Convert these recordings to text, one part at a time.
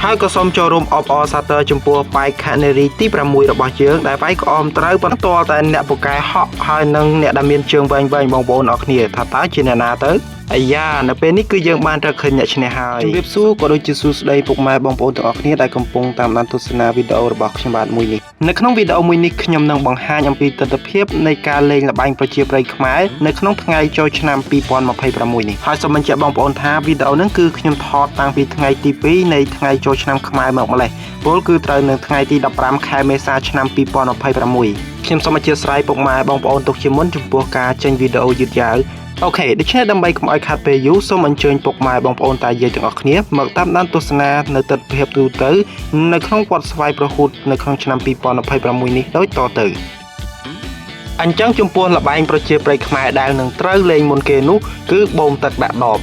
ហើយក៏សូមចូលរួមអបអរសាទរចំពោះបេក្ខនារីទី6របស់យើងដែលវាយក្អមត្រូវប៉ុន្តែតែអ្នកពូកែហក់ហើយនិងអ្នកដែលមានជើងវែងៗបងប្អូនអរគ្នាថាតើជាអ្នកណាទៅអាយ៉ានៅពេលនេះគឺយើងបានរកឃើញអ្នកឈ្នះហើយជំរាបសួរក៏ដូចជាសួស្តីពុកម៉ែបងប្អូនទាំងអស់គ្នាដែលកំពុងតាមដានទស្សនាវីដេអូរបស់ខ្ញុំបាទមួយនេះនៅក្នុងវីដេអូមួយនេះខ្ញុំនឹងបង្ហាញអំពីទិដ្ឋភាពនៃការលេងល្បែងប្រជាប្រិយខ្មែរនៅក្នុងថ្ងៃចូលឆ្នាំ2026នេះហើយសូមបញ្ជាក់បងប្អូនថាវីដេអូនេះគឺខ្ញុំថតតាំងពីថ្ងៃទី2នៃថ្ងៃចូលឆ្នាំខ្មែរមកម្លេះពលគឺត្រូវនៅថ្ងៃទី15ខែមេសាឆ្នាំ2026ខ្ញុំសូមអធិស្ឋានពុកម៉ែបងប្អូនទុកជាមុនចំពោះការចេញវីដេអូយឺតយ៉ាវ OK ដូច្នេះដើម្បីកុំឲ្យខាត់ពេលយូរសូមអញ្ជើញពុកម៉ែបងប្អូនតាយាយទាំងអស់គ្នាមកតាមដានទស្សនានៅទិដ្ឋភាពទូទៅនៅក្នុងវត្តស្វាយប្រហួតនៅក្នុងឆ្នាំ2026នេះដូចតទៅអញ្ចឹងចំពោះល្បែងប្រជាប្រិយខ្មែរដែលនឹងត្រូវលេងមុនគេនោះគឺបូមទឹកដាក់ដប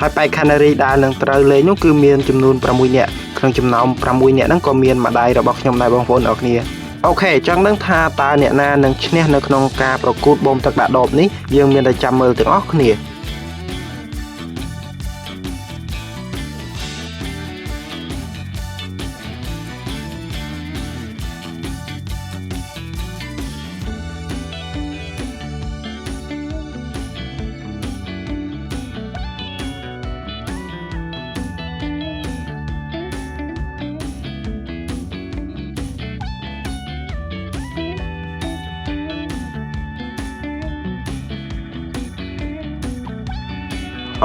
ហើយបេក្ខនារីដែលនឹងត្រូវលេងនោះគឺមានចំនួន6នាក់ក្នុងចំណោម6នាក់ហ្នឹងក៏មានម្ដាយរបស់ខ្ញុំដែរបងប្អូនអរគ្នា OK ចង់ដឹងថាតើអ្នកណានឹងឈ្នះនៅក្នុងការប្រកួតបូមទឹកដាក់ដបនេះយើងមានតែចាំមើលទាំងអស់គ្នា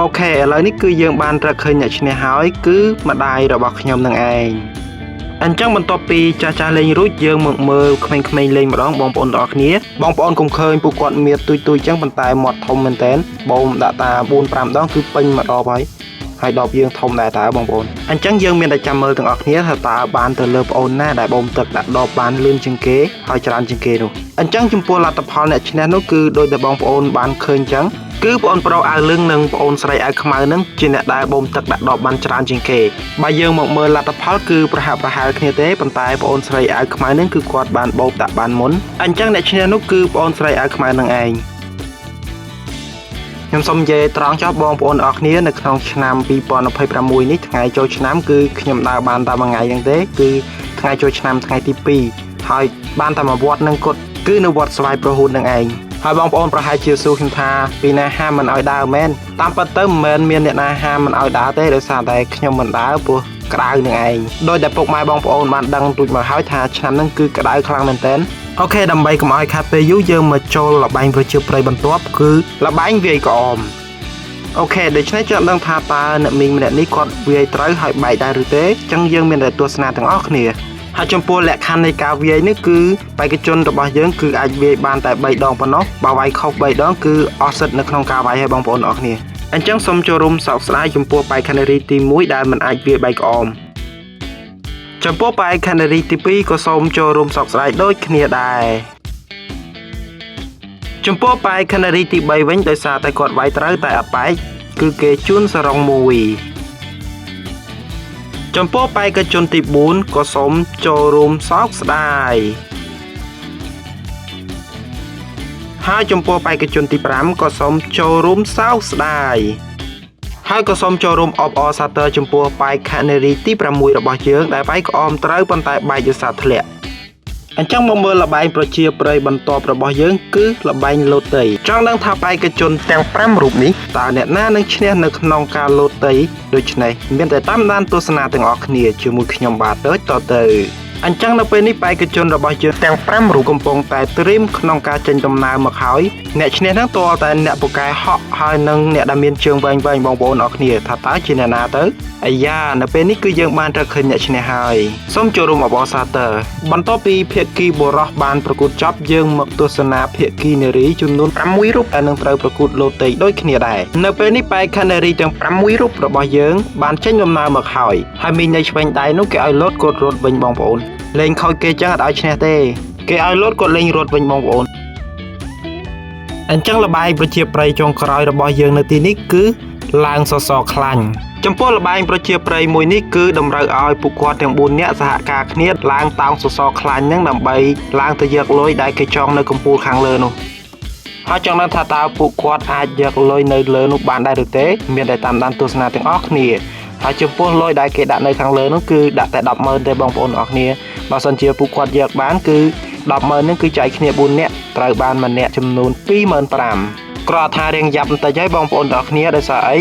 OK ឥឡូវនេះគឺយើងបានរកឃើញអ្នកឈ្នះហើយគឺម្ដាយរបស់ខ្ញុំនឹងឯងអញ្ចឹងបន្ទាប់ពីចាស់ចាស់លេងរួចយើងមកមើលក្មេងៗលេងម្ដងបងប្អូនទាំងអស់គ្នាបងប្អូនកុំឃើញពួកគាត់មានទុយទុយចឹងប៉ុន្តែមាត់ធំមែនតើបូមដាក់តា4 5ដងគឺពេញមួយដបហើយហើយដបយើងធំដែរតើបងប្អូនអញ្ចឹងយើងមានតែចាំមើលទាំងអស់គ្នាថាតើបានទៅលើប្អូនណាដែលបូមទឹកដាក់ដបបានលឿនជាងគេហើយច្រើនជាងគេនោះអញ្ចឹងចំពោះលទ្ធផលអ្នកឈ្នះនោះគឺដោយតែបងប្អូនបានឃើញចឹងគឺប្អូនប្រុសអាវលឿងនិងប្អូនស្រីអាវខ្មៅនឹងជាអ្នកដែលបូមទឹកដាក់ដបបានច្រើនជាងគេបើយើងមកមើលលទ្ធផលគឺប្រហាក់ប្រហែលគ្នាទេប៉ុន្តែប្អូនស្រីអាវខ្មៅនឹងគឺគាត់បានបូមដាក់បានមុនអញ្ចឹងអ្នកឈ្នះនោះគឺប្អូនស្រីអាវខ្មៅនឹងឯងខ្ញុំសូមនិយាយត្រង់ចោះបងប្អូនអរគ្នានៅក្នុងឆ្នាំ2026នេះថ្ងៃចូលឆ្នាំគឺខ្ញុំដើរបានតែមួយថ្ងៃហ្នឹងទេគឺថ្ងៃចូលឆ្នាំថ្ងៃទី2ហើយបានតែមួយវត្តនឹងគត់គឺនៅវត្តស្វាយប្រហួតនឹងឯងហើយបងប្អូនប្រហែលជាសួរខ្ញុំថាពីណាហាមមិនឲ្យដើរមែនតាមពិតទៅមិនមែនមានអ្នកណាហាមមិនឲ្យដើរទេដោយសារតែខ្ញុំមិនដើរព្រោះក្តៅនឹងឯងដោយតែពុកម៉ែបងប្អូនបានដឹងរួចមកហើយថាឆ្នាំហ្នឹងគឺក្តៅខ្លាំងមែនទែន OK ដើម្បីកុំឲ្យខាត់ពេលយូរយើងមកចូលល្បែងប្រជាប្រិយបន្ទាប់គឺល្បែងវាយក្អម OK ដូច្នេះចង់ដឹងថាតើអ្នកមីងម្នាក់នេះគាត់វាយត្រូវហើយបែកដែរឬទេចឹងយើងមានតែទស្សនាទាំងអស់គ្នាហើយចំពោះលក្ខខណ្ឌនៃការវាយនេះគឺបេក្ខជនរបស់យើងគឺអាចវាយបានតែ3ដងប៉ុណ្ណោះបើវាយខុស3ដងគឺអស់សិទ្ធិនៅក្នុងការវាយហើយបងប្អូនអរគ្នាអញ្ចឹងសូមចូលរួមសោកស្ដាយចំពោះបេក្ខនារីទី1ដែលមិនអាចវាយបែកក្អមចំពោះបេក្ខនារីទី2ក៏សូមចូលរួមសោកស្ដាយដូចគ្នាដែរចំពោះបេក្ខនារីទី3វិញដោយសារតែគាត់វាយត្រូវតែអត់បែកគឺគេជូនសរងមួយចំពោះបេក្ខជនទី4ក៏សូមចូលរួមសោកស្ដាយហើយចំពោះបេក្ខជនទី5ក៏សូមចូលរួមសោកស្ដាយហើយក៏សូមចូលរួមអបអរសាទរចំពោះបេក្ខនារីទី6របស់យើងដែលវាយក្អមត្រូវប៉ុន្តែបែកដោយសារធ្លាក់អញ្ចឹងមកមើលល្បែងប្រជាប្រិយបន្ទាប់របស់យើងគឺល្បែងលូតីចង់ដឹងថាបេក្ខជនទាំង5រូបនេះតើអ្នកណានឹងឈ្នះនៅក្នុងការលូតីដូច្នេះមានតែតាមដានទស្សនាទាំងអស់គ្នាជាមួយខ្ញុំបាទដូចតទៅអញ្ចឹងនៅពេលនេះបេក្ខជនរបស់យើងទាំង5រូបកំពុងតែត្រៀមក្នុងការចេញដំណើរមកហើយអ្នកឈ្នះហ្នឹងទាល់តែអ្នកពូកែហក់ហើយនិងអ្នកដែលមានជើងវែងៗបងប្អូនអរគ្នាថាតើជាអ្នកណាទៅអាយ៉ានៅពេលនេះគឺយើងបានរកឃើញអ្នកឈ្នះហើយសូមចូលរួមអបអរសាទរបន្ទាប់ពីភាគីបុរសបានប្រកួតចប់យើងមកទស្សនាភាគីនារីចំនួន6រូបដែលនឹងត្រូវប្រកួតលោតេដូចគ្នាដែរនៅពេលនេះបេក្ខនារីទាំង6រូបរបស់យើងបានចេញដំណើរមកហើយហើយមីងនៅឆ្វេងដៃនោះគេឲ្យលោតគាត់រត់វិញបងប្អូនលេងខូចគេចឹងអត់ឲ្យឈ្នះទេគេឲ្យលោតគាត់លេងរត់វិញបងប្អូនអញ្ចឹងល្បែងប្រជាប្រិយចុងក្រោយរបស់យើងនៅទីនេះគឺឡើងសសរខ្លាញ់ចំពោះល្បែងប្រជាប្រិយមួយនេះគឺតម្រូវឲ្យពួកគាត់ទាំង4នាក់សហការគ្នាឡើងតោងសសរខ្លាញ់ហ្នឹងដើម្បីឡើងទៅយកលុយដែលគេចងនៅកំពូលខាងលើនោះហើយចង់ដឹងថាតើពួកគាត់អាចយកលុយនៅលើនោះបានដែរឬទេមានតែតាមដានទស្សនាទាំងអស់គ្នា ហើយចំពោះលុយដែលគេដាក់នៅខាងលើនោះគឺដាក់តែ100000ទេបងប្អូនអរគ្នាបើសិនជាពួកគាត់យកបានគឺ100000ហ្នឹងគឺចែកគ្នា4នាក់ត្រូវបានម្នាក់ចំនួន25000គ្រាន់ថារៀងយ៉ាប់បន្តិចហើយបងប្អូនទាំងអស់គ្នាដោយសារអី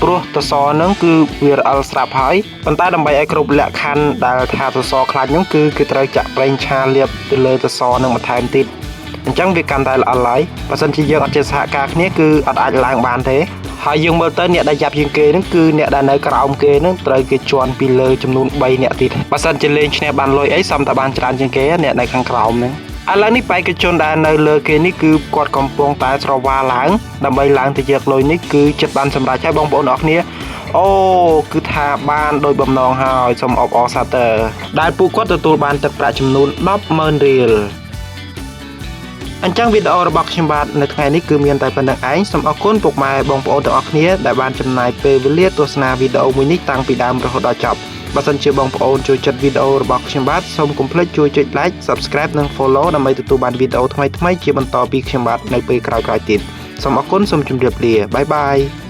ព្រោះសសរហ្នឹងគឺវារអិលស្រាប់ហើយប៉ុន្តែដើម្បីឲ្យគ្រប់លក្ខខណ្ឌដែលថាសសរខ្លាច់ហ្នឹងគឺគេត្រូវចាក់ប្រេងឆាលាបទៅលើសសរហ្នឹងបន្ថែមទៀតអញ្ចឹងវាកាន់តែល្អិលហើយបើសិនជាយើងអត់ចេះសហការគ្នាគឺអត់អាចឡើងបានទេហើយយើងមើលទៅអ្នកដែលយ៉ាប់ជាងគេហ្នឹងគឺអ្នកដែលនៅក្រោមគេហ្នឹងត្រូវគេជន់ពីលើចំនួន3អ្នកទៀតបើសិនជាលេងឈ្នះបានលុយអីសំតែបានច្រើនជាងគេអ្នកនៅខាងក្រោមហ្នឹងឥឡូវនេះបេក្ខជនដែលនៅលើគេនេះគឺគាត់កំពុងតែស្រវាឡើងដើម្បីឡើងទៅយកលុយនេះគឺចិត្តបានសម្រេចហើយបងប្អូនអរគ្នាអូគឺថាបានដោយបំណងហើយសូមអបអរសាទរដែលពួកគាត់ទទួលបានទឹកប្រាក់ចំនួន100000រៀលអញ្ចឹងវីដេអូរបស់ខ្ញុំបាទនៅថ្ងៃនេះគឺមានតែប៉ុណ្្នឹងឯងសូមអរគុណពុកម៉ែបងប្អូនទាំងអស់គ្នាដែលបានចំណាយពេលវេលាទស្សនាវីដេអូមួយនេះតាំងពីដើមរហូតដល់ចប់បើសិនជាបងប្អូនចូលចិត្តវីដេអូរបស់ខ្ញុំបាទសូមកុំភ្លេចជួយចុច Like Subscribe និង Follow ដើម្បីទទួលបានវីដេអូថ្មីៗជាបន្តពីខ្ញុំបាទនៅពេលក្រោយៗទៀតសូមអរគុណសូមជម្រាបលា bye bye.